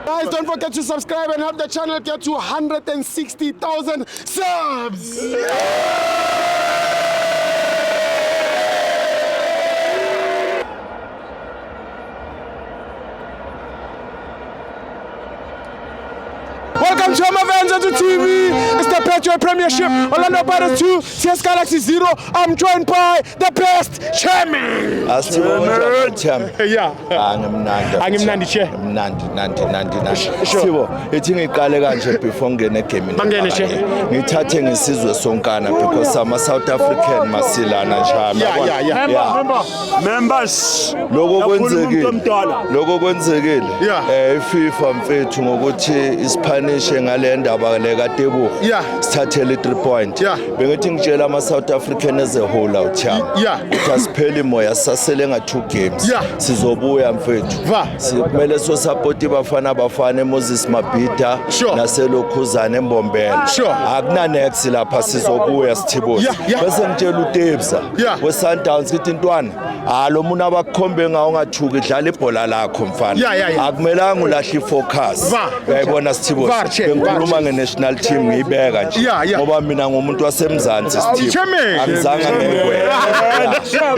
Guys, don't forget to subscribe and help the channel get to 160,000 subs. Welcome to Amavenza to TV. It's the Petro Premiership. Orlando Pirates 2, TS Galaxy 0. I'm joined by the best chairman. Asibonge Themba. Yeah. Angimnandi. Angimnandi, Chair. Mnandi, nandi, nandi, nandi. Sure. Sibo, ithi ngiqale kanje before ngene egamini. Bangene, Chair. Ngithathe ngesizwe sonkana because ama South African masilana nje. Yeah, yeah. Members. Lokho Yakhuluma kwenzekile. umuntu omdala. Lokho kwenzekile. Yeah. IFIFA mfethu ngokuthi isiphanishe ngale ndaba le kaTebogo. Yeah. Sithathele 3 point. Yeah. Bengithi ngitshela ama South African as a whole out here. Yeah. Ukuthi asipheli moya sasele nga 2 games. Yeah. Sizobuya mfethu. Va. Kumele so support ibafana bafana eMoses Mabhida Sure. naselokhuzana eMbombela. Sure. Akuna next lapha sizobuya sithibosi. Yeah, yeah. Bese ngitshela uTebza Yeah. we-Sundowns ngithi ntwana ha lo muntu abakukhombe ngawo ungathuki dlala ibhola lakho mfana. Yeah. Akumelanga ulahle ifocus. Va. Uyayibona Sithibo. Va, Chair. Bengikhuluma nge-national team ngiyibeka nje. Yeah. Ngoba mina ngumuntu wasemzansi Sithibo. Chairman. Angizange ngegwele.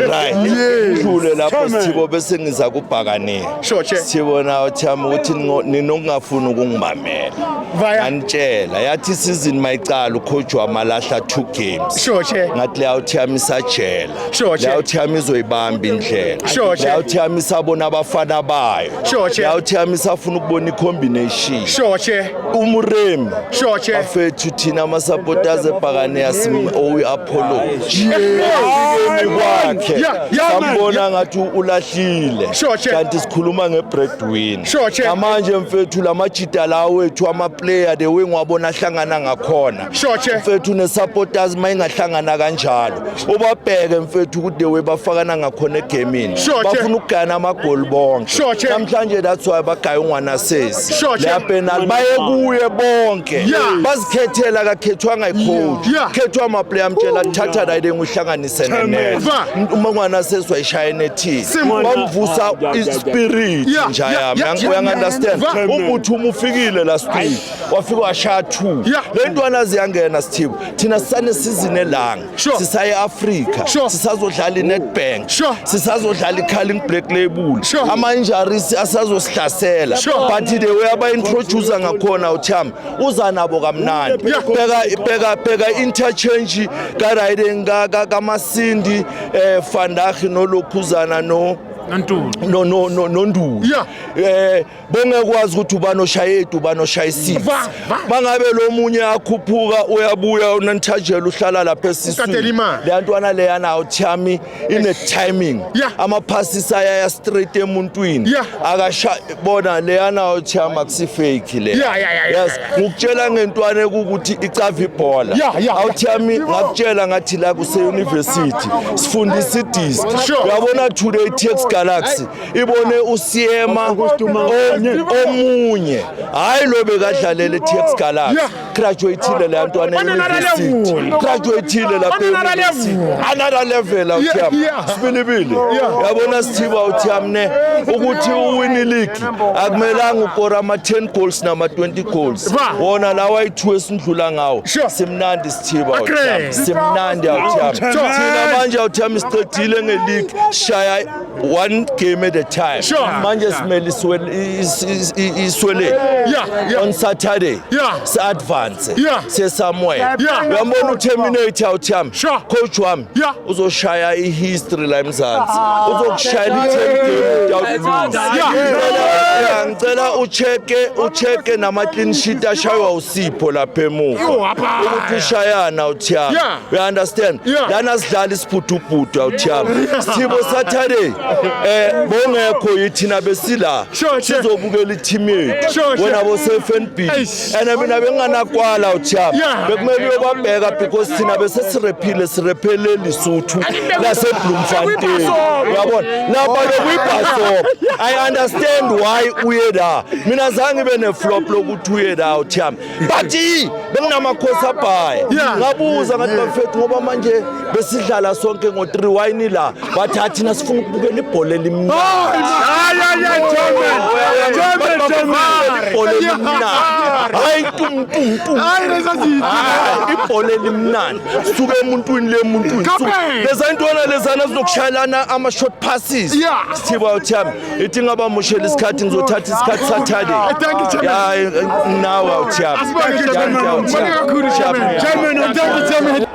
Right. Ngidlule lapho Sithibo bese ngiza kubhakaniya. Sure, Chair. Sithibo nawe Thami ukuthi ninokungafuni ukungimamela. Vaya. Nganitshela yathi season mayicala ucoach wamalahla 2 games. Sure, Chair. Ngathi leyo Thami isajela. Sure, Chair. Leyo Thami izoyibamba indlela. Sure, Chair. Leyo Thami isabona abafana bayo. Sure, Chair. Leyo Thami isafuna ukubona icombination. Sure, Chair. Umuremi. Sure, Chair. Bafethu thina ama supporters ebhakane yasim owe apology. Kwakhe. Yeah, man. Sambona ngathi ulahlile. Sure, Chair. Kanti sikhuluma ngebreadwinner. Sure, Chair. Namanje mfethu lamajita la wethu ama player the way ngiwabona ahlangana ngakhona. Sure, Chair. Mfethu ne supporters mayingahlangana kanjalo. Ubabheke mfethu ukuthi the way bafakana ngakhona egamini. Sure, Chair. Bafuna ukugana amagoli bonke. Sure, Chair. Namhlanje that's why bagaya ungwana sesi. Sure, Chair. Leya penalty baye kuye bonke. Yeah. Bazikhethela akakhethwanga icoach. Yeah. Khethwa ama player amtshela thatha la ile uhlanganise nenet. Va. Uma ngwana sesi wayishaya enethini. Simple. Bamvusa ispirit Yeah, nje yeah, yami. yeah, yeah. Uyangunderstand? Va. Ukuthi uma ufikile last week wafika washaya 2. Yeah. Le ntwana ziyangena Sithibo. Thina sisane season elanga. Sure. Sisaye Africa. Sure. Sisazodlala iNedbank. Sure. Sisazodlala iCarling Black Label. Sure. Ama injuries asazosihlasela. Sure. But the way aba introduce ngakhona uThami uza nabo kamnandi. Yeah. Bheka bheka bheka interchange ka riding ka kaMasindi Vandag nolokhuzana no no no no noNduli. Yeah. Bongekwazi ukuthi ubani oshaya 8 ubani oshaya 6. Va, va. Mangabe lo munye akhuphuka uyabuya unanthajela uhlala lapha Ukatela esiswini. imali. Le ntwana leyana uThami ine timing. Yeah. Amaphasisi ayaya straight emuntwini. Yeah. Akasha bona leyana uThami akusi fake le. Yeah, Yes, ngikutshela ngentwana ekukuthi icava ibhola. Yeah. Awuthami ngakutshela ngathi la kuse university sifundisa idisk. Sure. Uyabona today TX Galaxy ibone uSiyema omunye. Hayi lo bekadlalele TX Galaxy. Yeah. Graduateile le ntwana On another university. level. Graduateile lapha On another e-university. level. Another level awuthami. Yeah, yeah. Sibilibili. Yeah. Yabona Sithiba uthami ne ukuthi uwin league akumelanga ukora ama 10 goals nama 20 goals. Va. Wona lawa ayi2 esindlula ngawo. Sure. Simnandi Sithiba Agree. awuthami. Simnandi awuthami. Sure. Thina manje awuthami siqedile ngeleague shaya one game at a time. Sure. Manje simele iswele Yeah. on Saturday. Yeah. Si-advance. Yeah. Siye somewhere. Yeah. Uyambona uTerminator awuthami. Sure. Coach wami Yeah. uzoshaya ihistory la eMzansi. Uzokushayela i-10 game without lose. Yeah. Yeah, ngicela ucheke nama clean sheet ashaywa uSipho lapha emuva. Yo, apha. Ukuthi ushayana awuthami. Yeah. You understand? Yeah. Lana sidlala isiphuthuphuthu awuthami. Sithibo Saturday bongekho yithina besila. Sure, sure. Sizobukela i-team yethu. Sure, sure. Wena bo FNB. Eish. And mina benginganakwala awuthami. Yeah. Bekumele uyobabheka because thina bese sirephile sirephele Lesotho lase Bloemfontein. Uyabona? Lapha bekuyibhasopo. I understand why uye la. Mina zange ngibe neflop lokuthi uye la awuthami. But benginamakhosi abhaya. Yeah. Ngabuza ngathi bafethu ngoba manje besidlala sonke ngo3 wine la. Bathi hathi thina sifuna ukubukela ibhola ibhola elimnandi. Hayi, hayi, hayi, chairman. Chairman, chairman. Ibhola elimnandi, hayi tum tum tum. Hayi, leza zinto. Hayi, ibhola elimnandi, suka emuntwini le muntwini. Kapele. Leza ntwana lezana zizokushayelana ama-short passes. Sithiba uthiyami, ithi ngabamoshela isikhathi, ngizothatha isikhathi Saturday. Thank you, chairman. Ya, nawe awuthiyami. Asibonge, chairman. Sibonge kakhulu, chairman. Chairman, thank you, chairman.